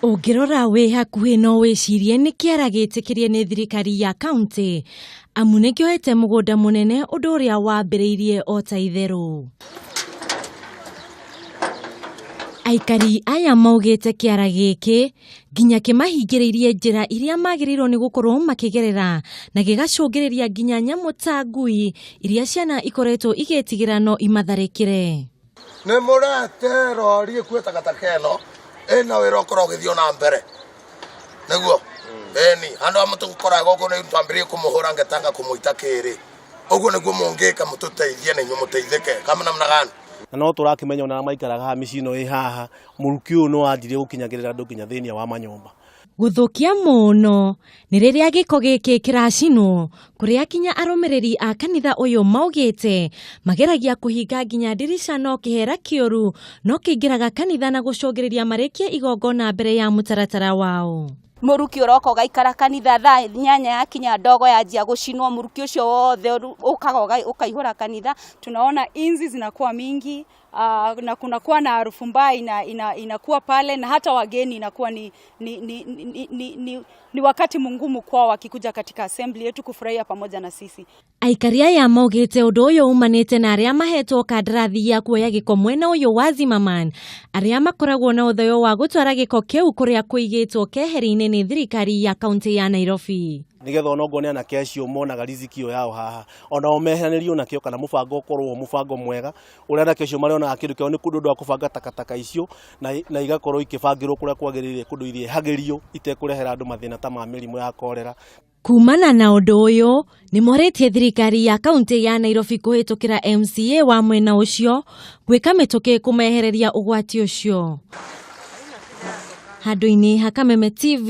Ũngĩrora wĩ hakuhĩ no wĩcirie nĩ kĩara gĩtĩkĩrie nĩ thirikari ya kauntĩ amu nĩkĩoete mũgũnda mũnene ũndũ ũrĩa wambĩrĩirie o ta itherũ. Aikari aya maugĩte kĩara gĩkĩ nginya kĩmahingĩrĩirie njĩra iria magĩrĩirwo nĩ gũkorwo makĩgerera na gĩgacũngĩrĩria nginya nyamũ ta ngui iria ciana ikoretwo igĩtigĩra no imatharĩkĩre. Nĩ mũrete rori ĩkue takataka ĩno ĩna wĩra ũkorwo ũgĩthiĩ na mbere nĩguo ĩni andũ a mũtũgũkora gũkũ nĩ twambĩrĩrie kũmũhũra ngetanga kũmũita kĩrĩ ũguo nĩguo mũngĩka mũtũteithie na inyuĩ mũteithĩke kama namna gani. Na no tũrakĩmenya ona arĩa maikaraga haha mĩciĩ ĩno ĩ haha, mũrukĩ ũyũ nĩ wanjirie gũkinyagĩrĩra andũ nginya thĩinĩ wa manyũmba. Gũthũkia mũno nĩ rĩrĩa gĩko gĩkĩ kĩracinwo kũrĩa kinya arũmĩrĩri a kanitha ũyũ maugĩte mageragia kũhinga nginya ndirica no kĩhera kĩũru no kĩingĩraga kanitha na gũcũngĩrĩria marĩkie igongona mbere ya mũtaratara wao. Mũrukĩ ũroka ũgaikara kanitha thaa 8 yakinya ndogo yanjia gũcinwo, mũrukĩ ũcio wothe ũkaga ũkaihũra kanitha. Tunaona inzi zinakuwa mingi na kunakuwa na harufu mbaya inakuwa pale, na hata wageni inakuwa ni wakati mgumu kwao wakikuja katika assembly yetu kufurahia pamoja na sisi. Aikari aya maugĩte ũndũ ũyũ umanĩte na arĩa mahetwo kandarathi ya kuoya gĩko mwena ũyũ wa Zimmerman arĩa makoragwo na ũtheo wa gũtwara gĩko kĩu kũrĩa kũigĩtwo keheri-inĩ nĩ thirikari ya kaunti ya Nairobi. Nigetha ona okorwo nĩ anake acio monaga riziki ĩyo yao haha onao meheranĩrio nakĩo kana mũbango ũkorwo mũbango mwega ũrĩa anake acio marĩonaga kĩndũ kĩao nĩ kũndũ ũndũ wa kũbanga takataka icio na igakorwo ikĩbangĩrwo kũrĩa kwagĩrĩire kũndũ irĩehagĩrio itekũrehera andũ mathĩna ta ma mĩrimũ ya korera. Kumana na ũndũ ũyũ nĩ morĩtie thirikari ya kaunti ya Nairobi kũhĩtũkĩra MCA wa mwena ũcio gwĩka mĩtũkĩ kũmehereria ũgwati ũcio. Handũ-inĩ ha Kameme TV,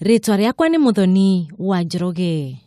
rĩtwa rĩakwa nĩ Mũthoni wa Njoroge.